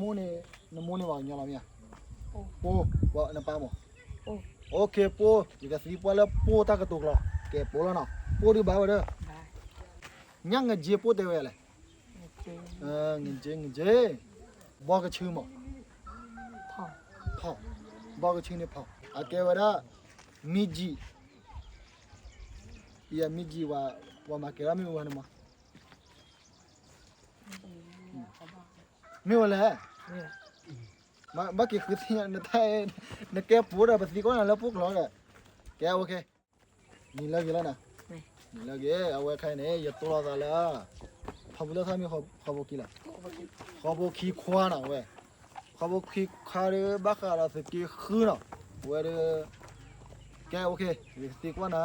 မိၢ်န့ၣ်, နမိၢ်န့ၣ်ပှၤကညီလီၤမ့ၢ်ဧါ, ပိၢ်, နပၢ်မး, အိၣ်ခ့ပိၢ်, ယကသံကွၢ်လၢပိၢ်တၢ်ကတိၤကျိာ်, ကဲပိၢ်လီၤနီၤ, ပိၢ်ဒုးဘၣ်ဝဲဒီး, ညၣ်ငက့ပိၢ်တဲဝဲလဲၣ်, ငက့, ဘီကဆူမး, ဖီ, ဘီကဆူန့ၣ်ဖီ, အကဲဝဲဒၣ်, မံကံ, ယမံကံ, ပှၤမၤကဲထီၣ်မ့ၣ်အူဝဲန့ၣ်မး မ့ၢ်ဝဲလဲၣ်, ဘၣ်က့ၤဃုသ့ၣ်ညါ, နကဲပိၢ်ဒီး ပသံကွၢ်နၤလၢပိၢ်ကျိာ်ဒီး, ကဲ, နံၤလၢဂ့ၤလီၤနၤ, နံၤလၢဂ့ၤ, အဝဲခဲအံၤန့ၣ် ယတိၢ်လိာ်သးလၢ, ဖီဖုလၢသၣ်မ့ၢ်ဃီဖိခံလီၤ, ဃီဖိခံခွါနီၤဝဲ, ဃီဖိခံခွါဒီး ဘၣ်ဃးဒီးသုးက့ဃုနီၤ, ဝဲဒီး, ကဲ, ယကသံကွၢ်နၤ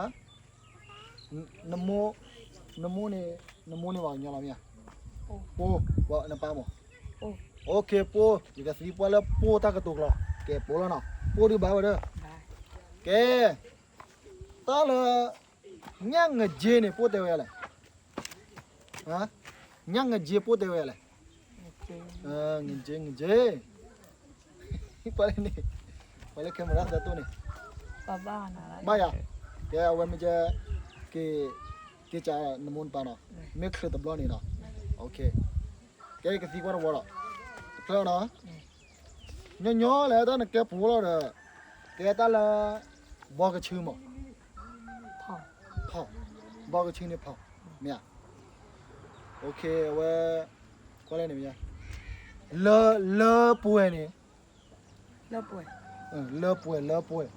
နမိၢ်, နမိၢ်န့ၣ်, နမိၢ်န့ၣ်ပှၤကညီလီၤမ့ၢ်ဧါ, ပိၢ်, နပၢ်မး, အိၣ်ခ့ပိၢ်, ယကသံကွၢ်လၢပိၢ်တၢ်ကတိၤကျိာ်, ကဲပိၢ်လီၤနီၤ, ပိၢ်ဒုးဘၣ်ဝဲဒီး, ကဲ, တၢ်လၢ, ညၣ်ငက့န့ၣ် ပိၢ်တဲဝဲလဲၣ်, ညၣ်ငက့ပိၢ်တဲဝဲလဲၣ်, ငက့, ငက့, ပှၤလၢန့ၣ်, ပှၤလၢ camera သတိၣ်န့ၣ်, ဘၣ်ယၤ, ကဲအဝဲမ့ၢ်ကဲ, က့ၤ, က့ၤကးနမိၢ်နပၢ်နီၤ, မ့ၢ်ချုးတဘျီန့ၣ်နီၤ, ကဲကသံကွၢ်တဝီလီၤ, တဖျၢၣ်နီၤ, ညီညီလဲၣ်တၢ်နကဲပိၢ်လီၤဒီး, ကဲတၢ်လၢ, ဘီကဆူမး, ဖီ, ဘီကဆူန့ၣ်ဖီ, မ့ၢ်ဧါ, အဝဲ, ကွၢ်လဲၣ်န့ၣ်မ့ၢ်, လၢ, လၢပှဲၤန့ၣ် လၢပှဲၤ, လၢပှဲၤ, လၢပှဲၤ,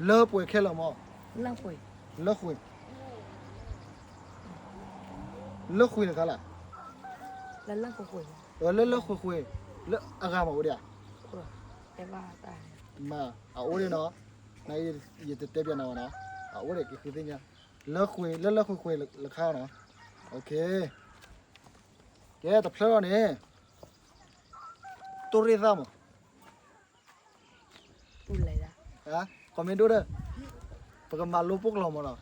လၢပှဲၤခဲလၢာ်မး, လၢဃုာ်, လၢဃုာ်တခါလၢ်, လၢလၢဃုာ်ဃုာ်, လၢအဂၤမးအိၣ်ဒံးဧါ, မ့ၢ်အအိၣ်ဒံးနီၤ, နယတတဲပျးနၤဘၣ်နီၤ, အအိၣ်ဒံးကဃုသ့ၣ်ညါ, လၢဃုာ်, လၢလၢဃုာ်ဃုာ်တခါနီၤ, ကဲတဖျၢၣ်လီၤန့ၣ်, တိၢ်ရ့ၣ်သၣ်မး ကီမ့ၢ်ဒိၣ်ဒီး, ပကမၤလိပိၢ်ကျိာ်မးနီၤ,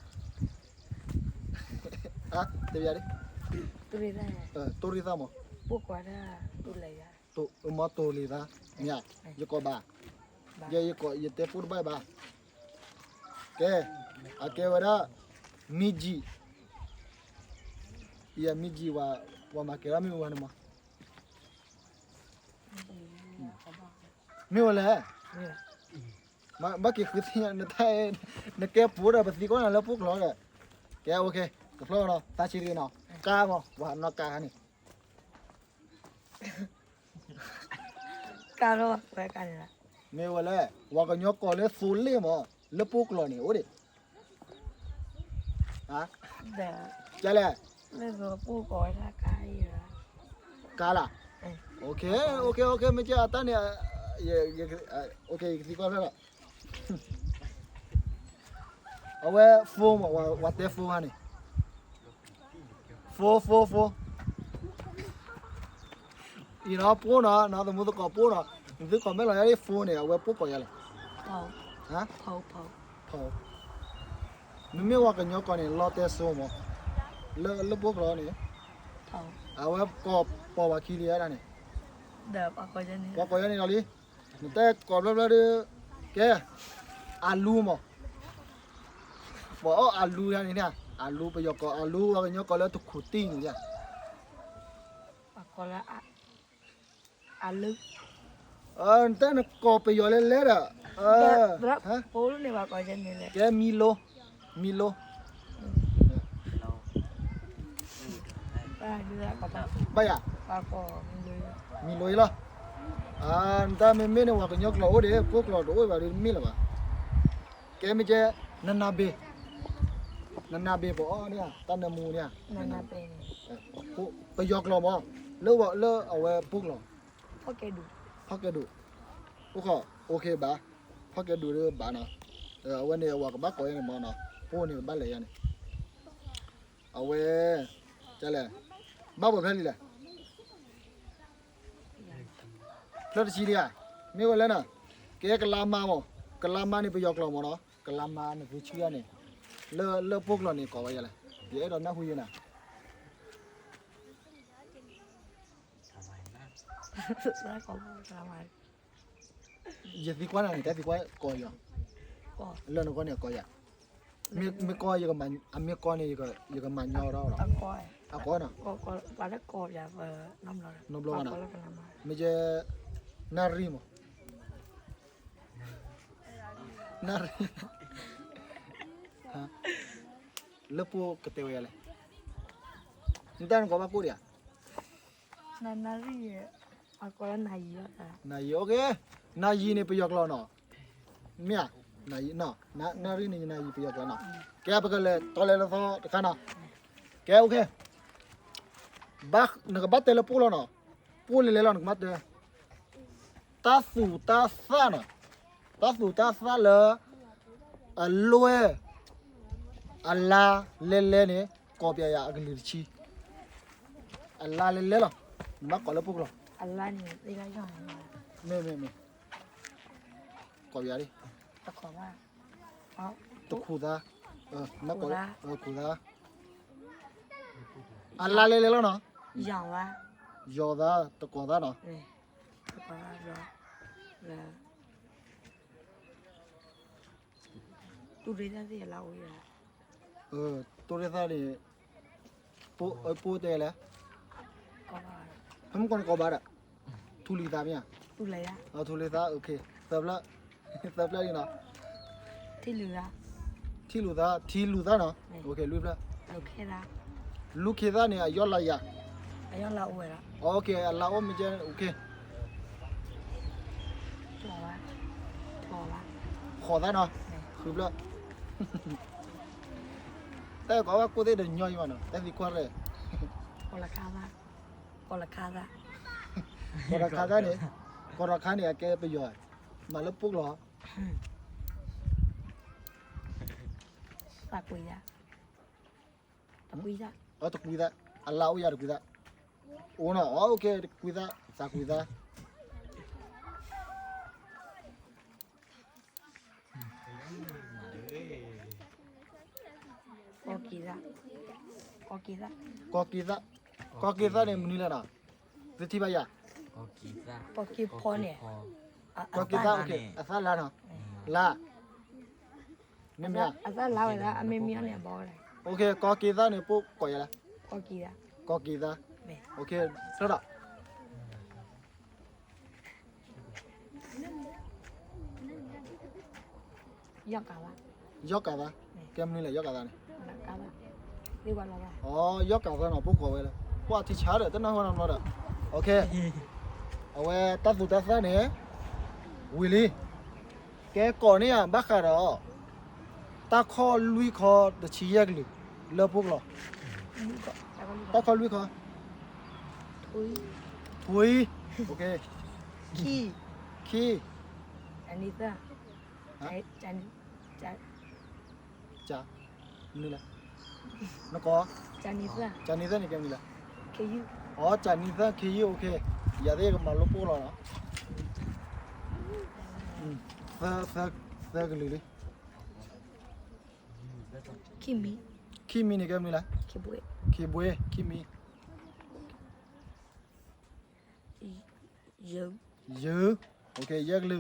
တ, တိၢ်ရ့ၣ်သၣ်မး, မ့ၢ်တိၢ်ရ့ၣ်သၣ်, မ့ၢ်, ယကိးဘၣ်, ယဲယကိး ယတဲပိၢ်တဘၣ်ဘၣ်, ကဲ, အကဲဝဲဒၣ်, မံကံ, ယမံကံ, ပှၤမၤကဲထီၣ်မ့ၣ်အူဝဲန့ၣ်မး မ့ၢ်ဝဲလဲၣ်, ဘၣ်က့ၤဃုသ့ၣ်ညါ, နကဲပိၢ်ဒီး ပသံကွၢ်နၤလၢပိၢ်ကျိာ်ဒီး, ကဲ, တဖျၢၣ်နီၤ, သးဆံးတဂ့ၤနီၤ, ကါမး, ပှၤနီၢ်ကါန့ၣ်, ကါလီၤ, မ့ၢ်ဝဲလဲၣ်, ပှၤကညီကိးလၢသိလ့ၣ်မး, လၢပိၢ်ကျိာ်န့ၣ် အိၣ်ဒံး ကလဲၣ်, ကါလၢ်, မ့ၢ်ကဲအတၢ်န့ၣ်, ယကသံကွၢ်ဖဲလီၤ, အဝဲ phone မး, ပှၤတဲ phone ဟါန့ၣ်, phone phone phone, အံၤနီၤ phone နီၤ, နီၤ သမူသကိး phone နီၤ, နသုကိးမဲာ်လီၤယၤလၢ phone န့ၣ် အဝဲ phone ကိးယၤလဲၣ်, မ့မ့ၢ်ပှၤကညီကိးန့ၣ် လီတဲစိမး, လၢပိၢ်ကျိာ်န့ၣ်, အဝဲကိးပိာ်ပှၤခံလံဝဲဒၣ်န့ၣ်, ပှၤကိးယၤန့ၣ်လီၤလံ, နတဲကိးဘျီဘျီဒီး, ကဲ, အလူမး, ပှၤအီၣ်အလူယၤန့ၣ်, အလူ ပယီၤကိးအလူ, ပှၤကညီကိးလၢတခူးတံၢ်န့ၣ်ယၤ နတဲနကိးပယီၤလဲၤလဲၤဒီး, ကဲ မံလိ, မံလိ, ဘၣ်ယၤ, မံလိအံၤလီၤ, နတၢ်မ့မ့ၢ်န့ၣ် ပှၤကညီကျိာ်အိၣ်ဒံး ပိၢ်ကျိာ်တအိၣ်ဘၣ်ဒီးတမ့ၢ်လၢၤဘၣ်, ကဲမ့ၢ်ကဲ, နနၢ်ဘ့ၣ်, နနၢ်ဘ့ၣ်ပအီၣ်န့ၣ်, တၢ်နၢမူန့ၣ်, ပယီၤကျိာ်မး, လၢအဝဲပိၢ်ကျိာ်, ဖီၣ်ကဲဒိၣ်, အိၣ်ခိး, အိၣ်ခ့ဘၣ်, ဖီၣ်ကဲဒိၣ်ဒီးဘၣ်နီၤ, အဝဲန့ၣ် ပှၤကဘၣ်ကိးယၤန့ၣ်မးနီၤ, ပိၢ်န့ၣ်ကဘၣ်လဲၤယၤန့ၣ်, အဝဲ, လဲၣ်, ဘၣ်ပှဲၤဖဲလံလဲၣ် ဖျၢၣ်တဆံလံဧါ, မ့ၢ်ဝဲလဲၣ်နီၤ, ကဲကလါမါမး, ကလါမါန့ၣ် ပယီၤကျိာ်မးနီၤ, ကလါမါန့ၣ် သုဆူၣ်ယၤန့ၣ်, လၢပိၢ်ကျိာ်န့ၣ် ကိးဝဲယၤလဲၣ်, ယအဲၣ်ဒိးနၢ်ဟူယဲနီၤ. ယသံကွၢ်နၤန့ၣ် တၢ်သံကွၢ်ကိးယၤ, လၢနဂီၢ်န့ၣ်အကိးယၤ, မ့ၢ်ကိး, အမ့ၢ်ကိးန့ၣ် ယကမၤညီထီၣ်လီၤ, အကိးနီၤ, နီဘျီဘၣ်နီၤ, မ့ၢ်ယဲ, နၣ်ရံၣ်မး, နၣ်ရံၣ်, လၢပှိၢ်ကတဲဝဲယၤလဲၣ်, နတၢ်နကိးဘၣ်ကိၣ်ဒံးဧါ နၣ်ရံၣ်န့ၣ် ပယီၤကျိာ်နီၤ, မ့ၢ်ဧါ, နၣ်ရံၣ်န့ၣ် နၣ်ရံၣ်ပယီၤကျိာ်နီၤ, ကဲ ပကလဲၤတီလဲၤလီၤသီတခါနီၤ, ကဲ နကဘၣ်တဲလၢပှိၢ်လီၤနီၤ, ပှိၢ်လဲၤလဲၤလီၤ နကဘၣ်တဲ, တၢ်သူၣ်တၢ်သၣ်နီၤ, တၢ်သူၣ်တၢ်သၣ်လၢ အလွဲၢ် အလါလဲလဲန့ၣ် ကိးပျးယၤအကလုာ်တဆံ, အလါလဲလဲလီၤ, နဘၣ်ကိးလၢပှိၢ်ကျိာ်, မ့ၢ်, မ့ၢ်, မ့ၢ်, ကိးပျးဒ်, တခူၣ်သါ, ခူၣ်သါ, အလါလဲလဲလီၤနီၤ, ယီၤသါ, တကိးသါနီၤ, တိၢ်ရ့ၣ်သၣ်န့ၣ်, ပှိၢ်တဲလဲၣ်, ဖဲမုၢ်ကီၢ်နကိးဘၣ်ဒီး, ထူလံၤသါမ့ၢ်ဧါ, ထူလံၤသါ, သၢဖျၢၣ်, သၢဖျၢၣ်လံနီၤ, ထံလူၤသါ, ထံလူၤသါနီၤ, လွံၢ်ဖျၢၣ်, လူၤခ့သၣ်န့ၣ် အယီၢ်လါယၤ, အလါအိၣ်မ့ၢ်ကဲ, ဃိးသါနီၤ, ဃုဖျၢၣ်, တၢ်ကိးဘၣ်ကိၣ်သ့ၣ်ဒီးညီယံၤမးနီၤ, တၢ်သံကွၢ်ရဲၣ်, ကိးတခါသၣ်န့ၣ်, ကိးတခါန့ၣ် အကဲပယီၤ, မၤလၢပှိၢ်ကျိာ်, တကွံသၣ်, အလါအိၣ်ယၤတကွံသၣ်, အိၣ်နီၤ, တကွံသၣ်, သးကွံသၣ် ကီၤက့ၤသၣ်, ကီၤက့ၤသၣ်န့ၣ်မနုၤလဲၣ်နီၤ, သုထံၣ်ဘၣ်ယၤ, ကီၤက့ၤသၣ်, ကီၤက့ၤသၣ်, အသၣ်လါနီၤ, လါ, မ့မ့ၢ်, ကီၤက့ၤသၣ်န့ၣ် ပှိၢ်ကိးယၤလဲၣ်, ကီၤက့ၤသၣ်, ကီၤက့ၤသၣ်, ဆၢဒီး ယီၣ်ကးသၣ်, ကဲမနုၤလဲၣ် ယီၣ်ကးသၣ်န့ၣ်, အိ ယီၣ်ကးသၣ်နီၤ ပှိၢ်ကိးဝဲလၢ, ပှၢ်ထံဆါဒီး တနၢ်ဟူနီတဘျီဒီး, အဝဲတၢ်သူၣ်တၢ်သၣ်န့ၣ်, ဝံၤလံ, ကဲကိးန့ၢ်ယၤဘၣ်ဃးဒီး, တၢ်ခီၣ်လွံၢ်ခီတဆံယဲၢ်ကလုာ်, လၢပှိၢ်ကျိာ်, တၢ်ခီၣ်လွံၢ်ခီ, ထွံၣ်, ခံ, နံၤသၢ, နကိး, ကနံၤသၢန့ၣ်ကဲမနုၤလဲၣ်, အိ ကနံၤသၢ ခ့ယုၢ်, ယၤသ့ၣ်ကမၤလိပှိၢ်လီၤနီၤ, သၢကလုာ်လံ, ခံမံၤန့ၣ်ကဲမနုၤလဲၣ်, ခံဘှ့ၣ်, ခံမံၤ, ယုၢ်, ယဲၢ်ကလု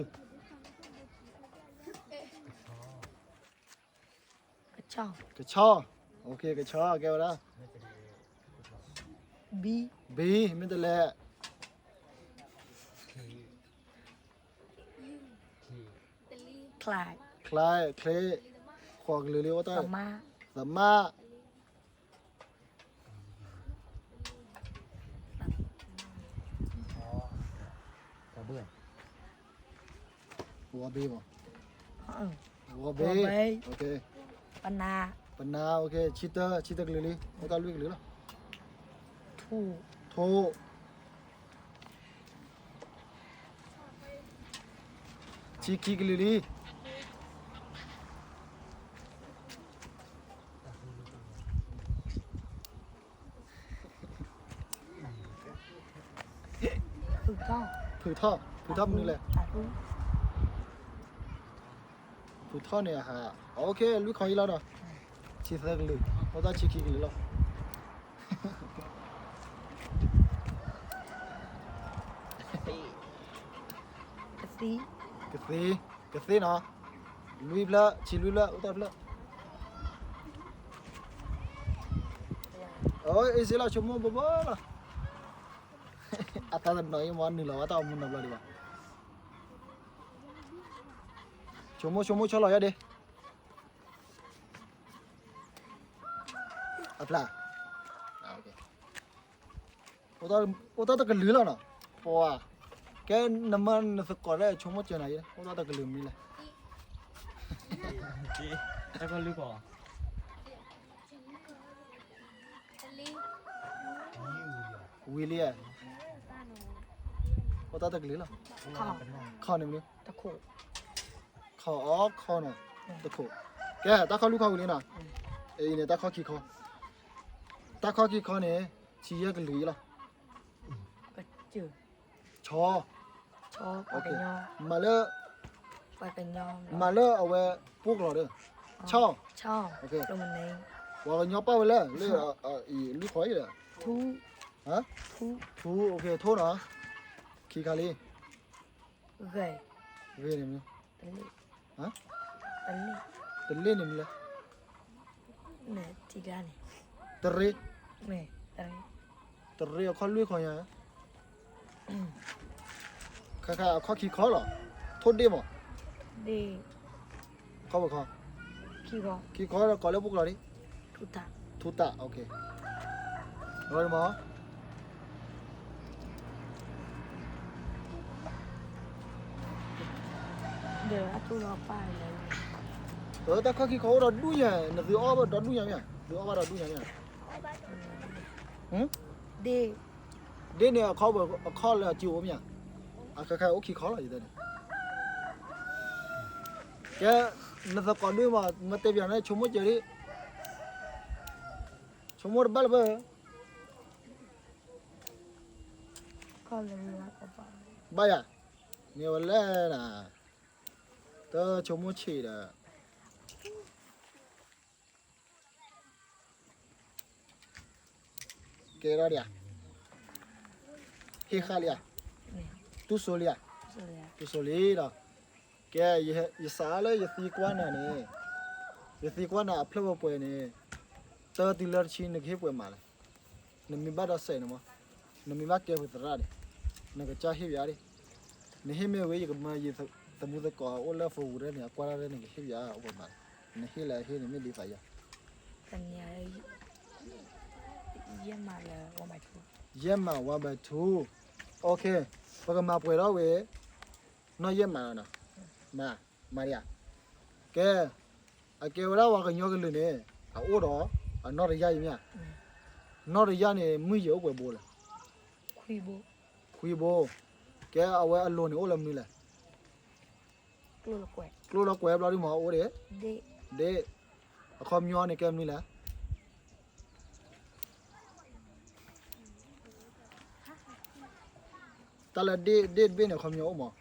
ာ်, ကဆီ, ကဆီ, ကဆီကဲဝဲဒၣ်, ဘံ, မ့ၢ်တလဲၣ်, ချါ, ချါ, ချ့, ဃိးကလုာ်လံအိၣ်တၢ်, သမါ, ဝီဘ့ၣ်မး, ဝီဘ့ၣ်, ပနါ, ပနါ, ဆံတၢ, ဆံတၢကလုာ်လံ, အိၣ်တၢ်လွံၢ်ကလုာ်လီၤ, ထိၣ်, ဆံခံကလုာ်လံ, ဖုးထီၣ်, ဖုးထီၣ်မနုၤလဲၣ်, ဖုးထီၣ်န့ၣ်, လွံၢ်ခီအံၤလီၤဒီး, ဆံသၢကလုာ်, အိၣ်တၢ်ဆံခံကလုာ်လီၤ, ကသ့, ကသ့, ကသ့နီၤ, လွံၢ်ဖျၢၣ်, ဆံလွံၢ်ဖျၢၣ်, အိၣ်တဖျၢၣ်, အ့ၣ် စ့လီၤ ဆိကမိၣ်ဘၣ်ဘၣ်လီၤ, အသးတနီၤအံၤမ့ၢ်နုာ်လီၤဘၣ်တၢ်အိၣ်မူနီတဘျီဒံးဘၣ်, ဆိကမိၣ် ဆိကမိၣ်ဆီလီၤယါဒ့ အဖျါ, အိၣ်တၢ်တကလုာ်လီၤနီၤ, ပှၤ, ကဲနမ့ၢ်နသကိးလၢဆိကမိၣ်စၢၤနၤအံၤ အိၣ်တၢ်တကလုာ်မနုၤလဲၣ်, တၢ်ကလုာ်ကီး ဝံၤလံဧါ, အိၣ်တၢ်တကလုာ်လီၤ, ခီန့ၣ်မနုၤ, ခီအီခီနီၤ, တခိး, ကဲ တၢ်ခီၣ်လွံၢ်ခီဝံၤလံနီၤ, အံၤန့ၣ် တၢ်ခီၣ်ခံခီ, တၢ်ခီၣ်ခံခီန့ၣ် ဆံယဲၢ်ကလုာ်အံၤလီၤ, ဆီ, မၤလၢ, မၤလၢအဝဲပိၢ်ကျိာ်ဒီး, ဆီ, ပှၤကညီပာ်ဝဲလဲၣ်, လၢအံၤလွံၢ်ခီအံၤဒီး, ထူ, ထိနီၤ, ခံခါလံ, ဂ့ၤန့ၣ်မနုၤ, တလ့ၣ်န့ၣ်မနုၤလဲၣ်, တရ့, တရ့အခီၣ်လွံၢ်ခီညါ, ခါခါအခီၣ်ခံခီလီၤ, ထိၣ်ဒ့ၣ်မး, ခီပခီ, ခံခီဒီးကိးလၢပိၢ်ကျိာ်လံ, ထူတၢ်, မး တၢ်ခီၣ်ခံခီအိၣ်ဒီးဒူၣ်ညါ, နသုအီၣ်ဘၣ်ဒီဒူၣ်ညါမ့ၢ်ဧါ, သုအီၣ်ဘၣ်ဒီဒူၣ်ညါမ့ၢ်ဧါ, ဒ့ၣ်န့ၣ် အခီၣ်လၢအစုအိၣ်မ့ၢ်ဧါ, အခါခါအိၣ်ခံခီလီၤယတဲန့ၣ်, ကဲ, နသကိးဒူၣ်မး မ့ၢ်တဲပၠးန့ၣ် ဆိကမိၣ်စၢၤလံ, ဆိကမိၣ်တဘၣ်လၢၤဘၣ်, ဘၣ်ယၤ, မ့ၢ်ဝဲလဲၣ်နၤ, တဆိကမိၣ်ဆံးဒီး ကဲထီၣ်ဒံးဧါ, ဟ့ၣ်ဃာ်လံဧါ, တူၢ်စိလံဧါ, တူၢ်စိလံဒီး, ကဲ, ယစးလၢယသံကွၢ်နၤန့ၣ်, ယသံကွၢ်နၤအဖျၢၣ်ပှဲၤပှဲၤန့ၣ်, တၢ်တုၤလၢတဆံနကဟ့ၣ်ပှဲၤမးလဲၣ်, နမ့ၢ်ဘၣ်ဒီးစဲးန့ၣ်မး, နမ့ၢ်ဘၣ်ကဲပှၤသရၣ်န့ၣ်, နကစၢ်ဟ့ၣ်ပၠးဒံး, နဟ့ၣ်မ့ၢ်ဝဲယကမၢယသမူသကိးအိၣ်လၢ Facebook န့ၣ် အကွၢ်တၢ်လၢနကဟ့ၣ်ပၠးအိၣ်ပှဲၤမးလဲၣ်, နဟ့ၣ်လၢအဟ့ၣ်န့ၣ်မ့ၢ်ဒ်သိးယၤ ယဲၢ်မး one by two, ပကမၤပှဲၤထီၣ်ဝဲ, နီၢ်ယဲၢ်မးလီၤနီၤ, မၤ, မၤဒံးဧါ, ကဲ, အကဲဝဲဒၣ်ပှၤကညီကလုာ်န့ၣ်, အအိၣ်ဒီး, အနီၢ်တယၢ်အံၤမ့ၢ်ဧါ, နီၢ်တယၢ်န့ၣ် မုၢ်ယဲၢ်အိၣ်ပှဲၤဘိလဲၣ်, ခွံဘိ, ကဲအဝဲအလိၤန့ၣ်အိၣ်လၢမနုၤလဲၣ် ကျိလီၤကွဲးဘျီဒုမးအိၣ်ဒံး, ဒ့ၣ်, အခီပညီန့ၣ်ကဲမနုၤလဲၣ်, တၢ်လၢဒ့ၣ်, ဒ့ၣ်တဘ့ၣ်န့ၣ် အခီပညီအိၣ်မး,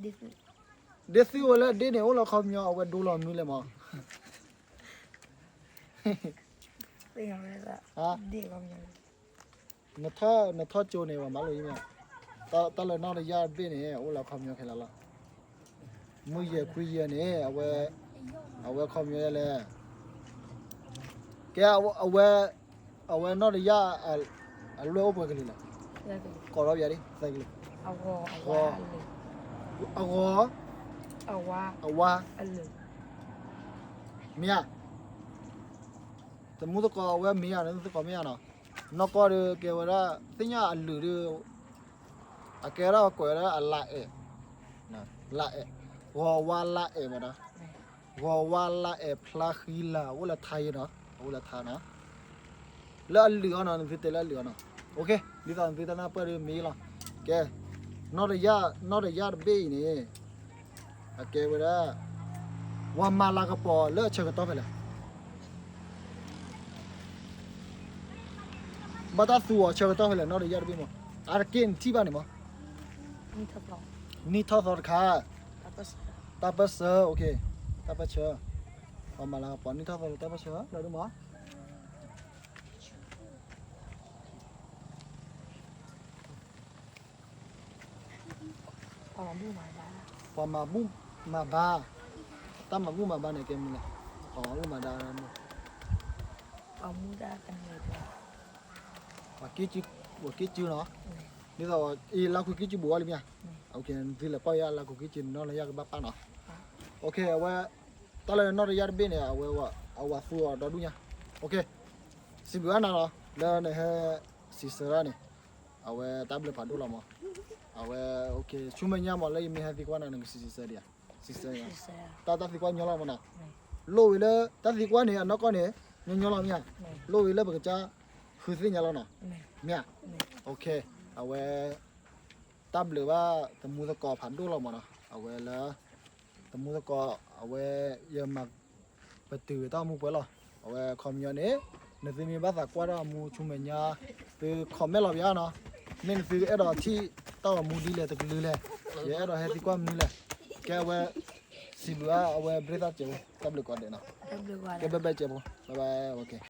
ဒ့ၣ်သုဝဲလၢဒ့ၣ်န့ၣ် အိၣ်လၢအခီပညီ အဝဲဒိလီၤမနုၤလဲၣ်မး နထီၣ်ကၠိန့ၣ် ပှၤမၤလိာ်အံၤမ့ၢ်, တၢ်လၢနီၢ်တယၢ်တဘ့ၣ်န့ၣ် အိၣ်လၢအခီပညီခဲလၢာ်လီၤ. မုၢ်ယဲၢ်ခွံယဲၢ်န့ၣ် အဝဲ, အဝဲအခီပညီဒ်လဲၣ်. ကဲ, အဝဲ, အဝဲနီၢ်တယၢ် အလွဲၢ်အိၣ်ပှဲၤကလုာ်လဲၣ်. ကိးထီၣ်ပယၤဒ် သၢကလုာ်. ဂီၤ, အဂီၤ, အဝါ, မ့ၢ်ဧါ. သမူသကိးအဝဲမ့ၢ်ဧါ, သမူသကိးမ့ၢ်ဧါနီၤ. နီၢ်ကီၢ်ဒီးကဲဝဲဒၣ် သ့ၣ်ညါအလုၢ်ဒီး အကဲဒၣ်ကွဲးဝဲဒၣ်အလါအဲး, လါအဲး, ဂီၤဝါလါအဲးမးနီၤ. ဂီၤဝါလါအဲးဖျါဃံလၤ အိၣ်လၢထါယဲနီၤ, အိၣ်လၢထါနီၤ. လၢအလုၢ်အီၤနီၤ, နသုတဲလၢအလုၢ်အီၤနီၤ. ဒ်သိးနသုတနၢ်ပၢၢ်ဒီးမ့ၢ်လီၤ. ကဲ, နီၢ်တယၢ်, နီၢ်တယၢ်တဘ့ၣ်အံၤန့ၣ် အကဲဝဲဒၣ် ပှၤမၤလၤကပီၤလၢအဆၢကတီၢ်ဖဲလဲၣ်. ဘၣ်တၢ်သူအီၤဆၢကတီၢ်ဖဲလဲၣ်, နီၢ်တယၢ်တဘ့ၣ်မး. အါတက့ၢ်နထံၣ်ဘၣ်န့ၣ်မး. နံၣ်ထီၣ်သီတခါ, တၢ်ပၢၢ်ဆၢ, တၢ်ပၢၢ်ဆၢ, ပှၤမၤလၤကပီၤနံၣ်ထီၣ်သီလၢတၢ်ပၢၢ်ဆၢလီၤဒ်မး. အီၤဒူၣ်မးဒၣ် ပှၤမၤဘူၣ်မၤဘါ, တၢ်မၤဘူၣ်မၤဘါန့ၣ်ကဲမနုၤလဲၣ်, ပှၤမၤဘူၣ်မၤဒါ, ပှၤက့ၢ်စုနီၤ, ဒ်သိးအံၤ လါခူက့ၢ်စုဘူးဝဲလံမ့ၢ်ဧါ, နသုလဲၤပာ်ယၤလါခူက့ၢ်စုန့ၣ် နီၢ်လၢယၤကဘၣ်ပာ်နီၤ, အဝဲ တၢ်လၢနီၣ်တယၢ်တဘ့ၣ်န့ၣ် အဝဲသူအီၤဒီဒူၣ်ညါ, စံးဘျုးအါနၤလီၤ လၢနဟဲစံးဆၢဒၣ်န့ၣ်, အဝဲတၢ်ဘျုးဖးဒိၣ်လီၤမး, အဝဲ ဆူမဲာ်ညါမး လၢယမ့ၢ်ဟဲသံကွၢ်နၤ နကစံးဆၢဒံးဧါ, စံးဆၢ, တၢ်တၢ်သံကွၢ်ညီလီၤမးနီၤ, လိၣ်ဝံၤလၢ တၢ်သံကွၢ်န့ၣ် အနီၢ်ကီၢ်န့ၣ် ညီညီလီၤမ့ၢ်ဧါ, လိၣ်ဝံၤလၢပကစၢ် ဃုသ့ၣ်ညါလီၤနီၤ, မ့ၢ်ဧါ, အဝဲ တၢ်ဘျုးဘၣ်သမူသကိးဖးဒိၣ်လီၤမးနီၤ, အဝဲလၢ သမူသကိး အဝဲ ယမၤ ပတုာ်တၢ်အိၣ်မူပှဲၤလီၤ, အဝဲခီပညီန့ၣ် နသုမ့ၢ်ဘၣ်သးကွၢ်တၢ်အိၣ်မူဆူမဲာ်ညါ သု comment လီၤပယါနီၤ, မ့ၢ်နသုအဲၣ်ဒိးထံၣ်တၢ်အိၣ်မူဒ်လဲၣ်တကလုာ်လဲၣ်, ယအဲၣ်ဒိးဟဲသံကွၢ်မနုၤလဲၣ်, ကဲအဝဲ စံးဘျုးအါ အဝဲဘျ့သၣ်စဲးဖိ တၢ်ဘျုးကိးဂၤဒဲးနီၤ, ကဲဘဲဘဲစဲးဖိ bye bye, okay.